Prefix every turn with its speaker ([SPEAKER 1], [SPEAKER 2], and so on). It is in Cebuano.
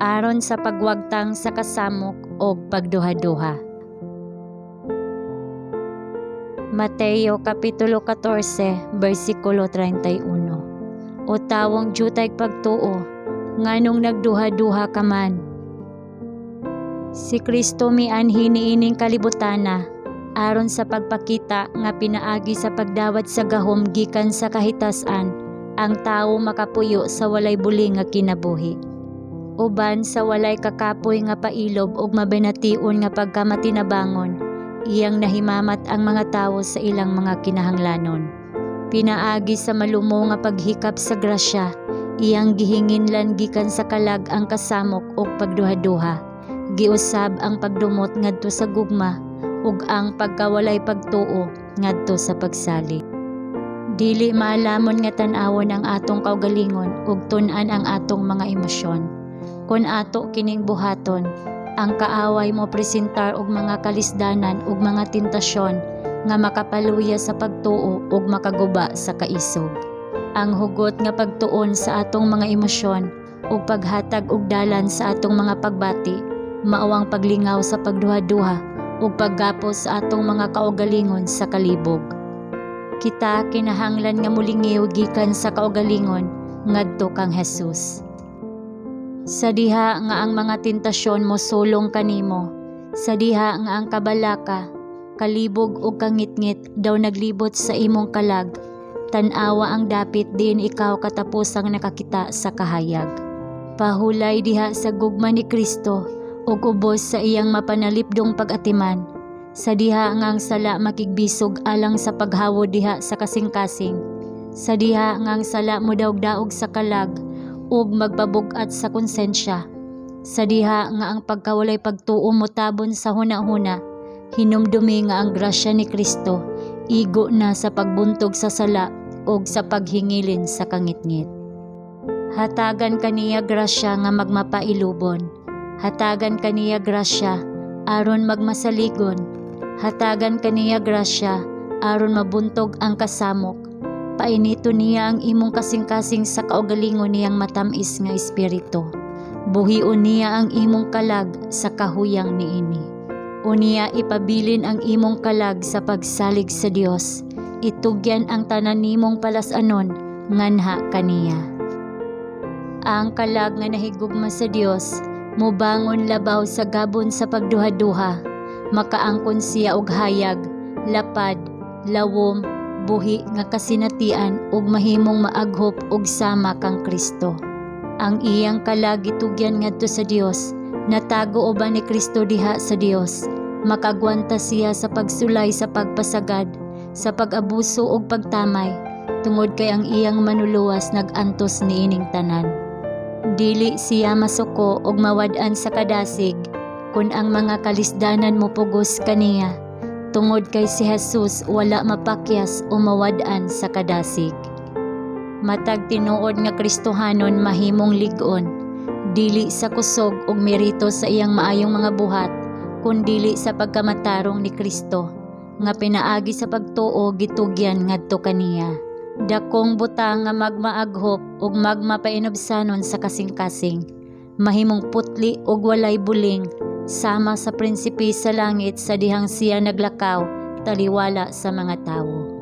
[SPEAKER 1] Aron sa pagwagtang sa kasamok og pagduhaduha. Mateo Kapitulo 14, versikulo 31. O tawong dyutayg pagtuo, nganong nagduhaduha ka man? Si Kristo mianhi niining kalibutana aron sa pagpakita nga pinaagi sa pagdawat sa gahom gikan sa kahitas-an ang tawo makapuyo sa walay buli nga kinabuhi. Uban sa walay kakapoy nga pailob ug mabination nga pagkamatinabangon, iyang nahimamat ang mga tawo sa ilang mga kinahanglanon. Pinaagi sa malumo nga paghikap sa grasya, iyang gihinginlan gikan sa kalag ang kasamok ug pagduhaduha. Giusab ang pagdumot ngadto sa gugma ug ang pagkawalay pagtuo ngadto sa pagsalig. Dili maalamon nga tan-awon ang atong kaugalingon ug tun-an ang atong mga emosyon. Kon ato kining buhaton, ang kaaway mo presentar og mga kalisdanan ug mga tentasyon nga makapaluya sa pagtuo ug makaguba sa kaisog. Ang hugot nga pagtuon sa atong mga emosyon ug paghatag og dalan sa atong mga pagbati mao ang paglingaw sa pagduhaduha ug paggapos sa atong mga kaugalingon sa kalibog. Kita kinahanglan nga molingiw gikan sa kaugalingon ngadto kang Jesus. Sa diha nga ang mga tentasyon mosulong kanimo, sa diha nga ang kabalaka, kalibog ug kangitngit daw naglibot sa imong kalag, tan-awa ang dapit diin ikaw katapusang nakakita sa kahayag. Pahulay diha sa gugma ni Kristo ug ubos sa iyang mapanalipdong pag-atiman. Sa diha nga ang sala makigbisog alang sa paghawod diha sa kasing-kasing. Sa diha nga ang sala modaog-daog sa kalag ug magpabug-at sa konsensya. Sa diha nga ang pagkawalay pagtuo motabon sa hunahuna, hinumdumi nga ang grasya ni Kristo igo na sa pagbuntog sa sala ug sa paghingilin sa kangitngit. Hatagan kaniya grasya nga magmapailubon. Hatagan kaniya grasya aron magmasaligon. Hatagan kaniya grasya aron mabuntog ang kasamok. Painito niya ang imong kasing-kasing sa kaugalingon niyang matam-is nga espiritu. Buhion niya ang imong kalag sa kahuyang niini. Unya ipabilin ang imong kalag sa pagsalig sa Dios. Itugyan ang tanan nimong palas-anon nganha kaniya. Ang kalag nga nahigugma sa Dios mobangon labaw sa gabon sa pagduhaduha. Makaangkon siya og hayag, lapad, lawom, buhi nga kasinatian ug mahimong maaghop og sama kang Kristo. Ang iyang kalag gitugyan ngadto sa Dios, natago uban ni Kristo diha sa Dios. Makagwanta siya sa pagsulay sa pagpasagad, sa pag-abuso ug pagtamay, tungod kay ang iyang Manuluwas nag-antos niining tanan. Dili siya masuko ug mawad-an sa kadasig kun ang mga kalisdanan mopugos kaniya, tungod kay si Jesus wala mapakyas o mawad-an sa kadasig. Matag tinuod nga Kristohanon mahimong lig-on, dili sa kusog ug merito sa iyang maayong mga buhat, kundili sa pagkamatarong ni Kristo nga pinaagi sa pagtuo gitugyan ngadto kaniya. Dakong butang nga magmaaghop ug magmapainubsanon sa kasing-kasing, mahimong putli ug walay buling sama sa prinsipe sa langit sa dihang siya naglakaw taliwala sa mga tawo.